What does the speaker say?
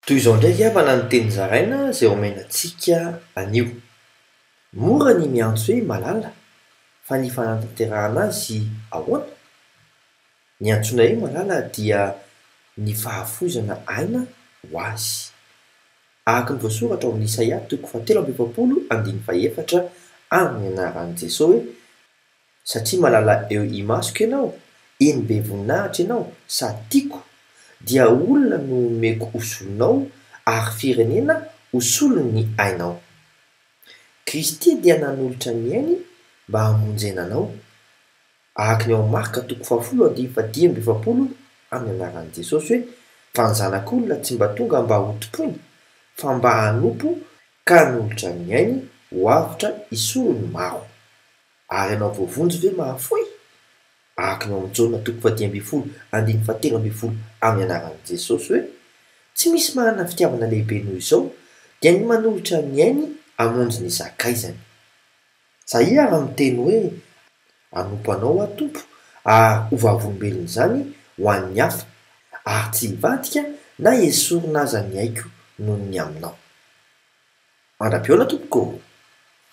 Toy izao indray ry havana ny teny zaraina izay omena antsika anio. Mora ny miantso hoe malala fa ny fanatanterahana azy ahoana? Ny antsoina hoe malala dia ny fahafoizana aina ho azy. Araka ny voasoratra ao amin'ny Isaia toko fahatelo amby 40 andininy fahefatra amin'ny anaran'i Jesoa hoe, Satria malala eo imasoko ianao, eny be voninahitra ianao, sady tiako, dia olona no homeko ho solonao ary firenena ho solon'ny ainao. Kristy dia nanolotra ny ainy mba hamonjena anao, araka ny ao amin'ny Marka toko fahafolo andininy fahadimy amby 40 amin'ny anaran'i Jesosy hoe, Fa ny Zanak'olona tsy mba tonga mba hotompoina, fa mba hanompo ka hanolotra ny ainy ho avotra hisolo ny maro. Ary ianao voavonjy ve mahafoy? Araka ny ao amin'ny Jaona toko fahadimy ambin'ny folo andininy fahatelo ambin'ny folo amin'ny anaran'i Jesosy hoe, Tsy misy manana fitiavana lehibe noho izao, dia ny manolotra ny ainy hamonjy ny sakaizany. Sahia ary miteny hoe, Hanompo Anao aho Tompo, ary ho vavolombelon'izany ho an'ny hafa, ary tsy hivadika na hesorina aza ny aiko noho ny aminao. Mandra-pihaona tompoko ô!